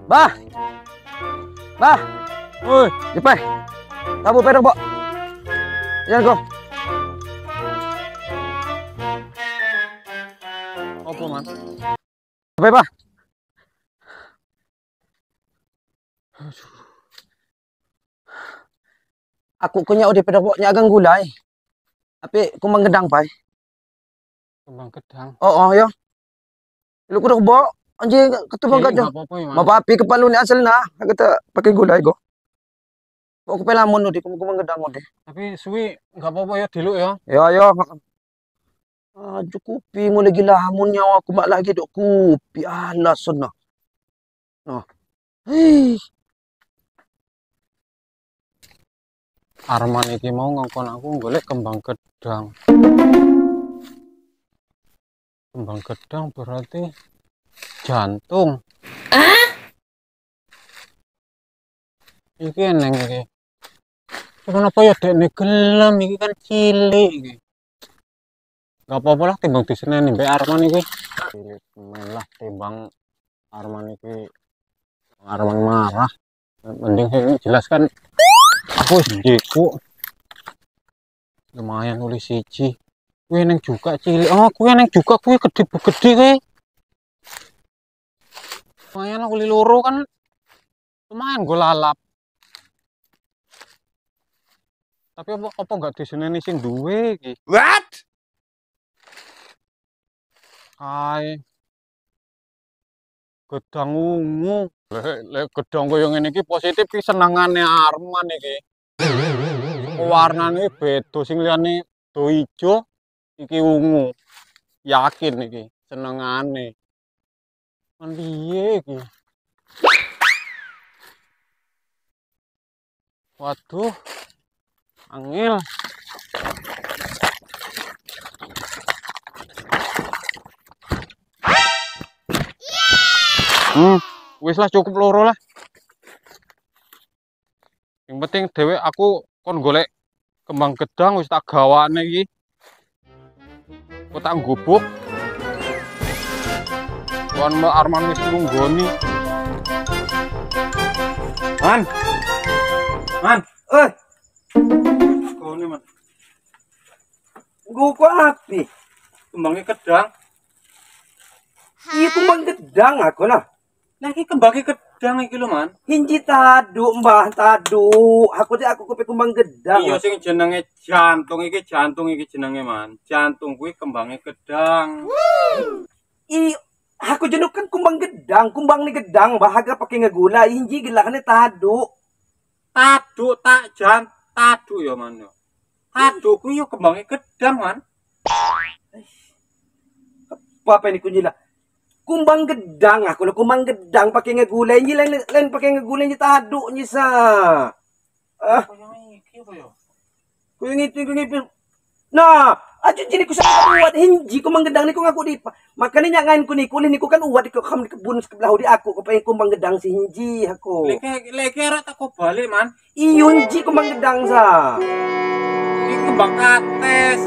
Bah. Bah. Oi, jepai. Tabu pedok, Bok. Jangan go. Opo, Man? Jepai, Bah. Aku kunya udah pedok, Bok, nya agang gulai. Tapi kumbang gedang, pai. Kembang gedang. Oh, oh, yo. Lu kudu Bok. Anjing ketubang gajah. Mapa api kepala ni asal nah, kita pakai gulai go. Kok aku lamun di kumbang gedang deh. Tapi suwi enggak apa-apa ya diluk ya. Ya ya. Ah cukupi mulai gila lamun nyawa aku mak lagi dok kupi alah sunnah. Nah. Hei. Arman iki mau ngongkon aku golek kembang gedang. Kembang gedang berarti jantung. Ah? Iki eneng iki. Cuman apa ya dekne gelem iki kan cilik iki. Enggak apa-apa lah timbang diseneni mbek Arman iki. Cilik men lah timbang Arman iki. Arman marah. Mending sing jelas kan aku wis njeku. Lumayan nulis siji. Kuwi eneng juga cilik. Oh, kuwi eneng juga kuwi gede-gede kuwi. Lumayan aku loro kan lumayan gue lalap. Tapi apa enggak diseneni sing duwe iki? What? Kae gedang ungu. Lek gedang koyo ngene iki positif iki senengane Arman iki. Warnane beda sing liyane do ijo iki ungu. Yakin iki senengane. Man piye iki? Waduh. Angel. Wis lah cukup loro lah. Yang penting dhewe aku kon golek kembang gedang wis tak gawane iki. Kok tak gubuk. Tuan Arman wis nunggoni. Man. Man, eh. Gone, Man. Nggo kok api? Kembange gedang. Iya kembang gedang aku lah. Lah iki kembange gedang iki lho, Man. Hinji taduk, Mbah, taduk. Aku dek aku kopi kembang gedang. Iya sing jenenge jantung iki jenenge, Man. Jantung kuwi kembange gedang. Iya. Aku jenuh kan kumbang gedang, kumbang ni gedang, bahagia pakai ngegula, inji gila kan taduk. Taduk tak jan, taduk ya Man yo. Taduk kuwi yo kembange gedang, Man. Apa ini kunjila? Kumbang gedang aku lho, kumbang gedang pakai ngegula, inji lain lain pakai ngegula inji taduk nyi sa. Ah. Koyo iki apa yo? Koyo ngitu ngitu. Nah, aja jini ku sama uat hinji kumbang gedang niku ngaku di makanya nyangain ku niku niku kan uat di kam di kebun sebelah di aku kepengen kumbang gedang si hinji aku. Leke leke ora tak balik, Man. Iyo hinji kumbang gedang sa. Iki kembang kates.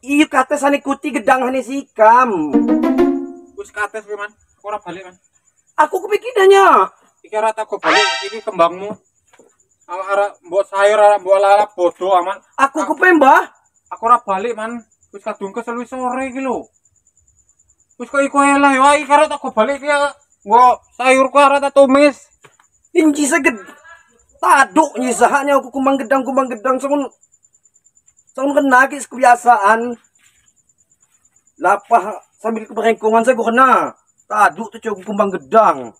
Iyo kates ane kuti gedang ane sikam. Wis kates kuwi, Man. Aku ora balik, Man. Aku kepikirannya. Iki ora tak balik iki kembangmu. Ara mbok sayur ara mbok lalap bodoh aman. Aku kepen, Mbah. Aku ora balik, Man. Wis kadung kesel wis sore iki lho. Wis kok iku ae lah ya iki karo tak balik iki mbok sayurku ora tak tumis. Inji seged taduk nyisahnya aku kumbang gedang sangun sangun kena ki kebiasaan. Lapah sambil keberengkongan saya gua kena. Taduk tuh cukup kumbang gedang.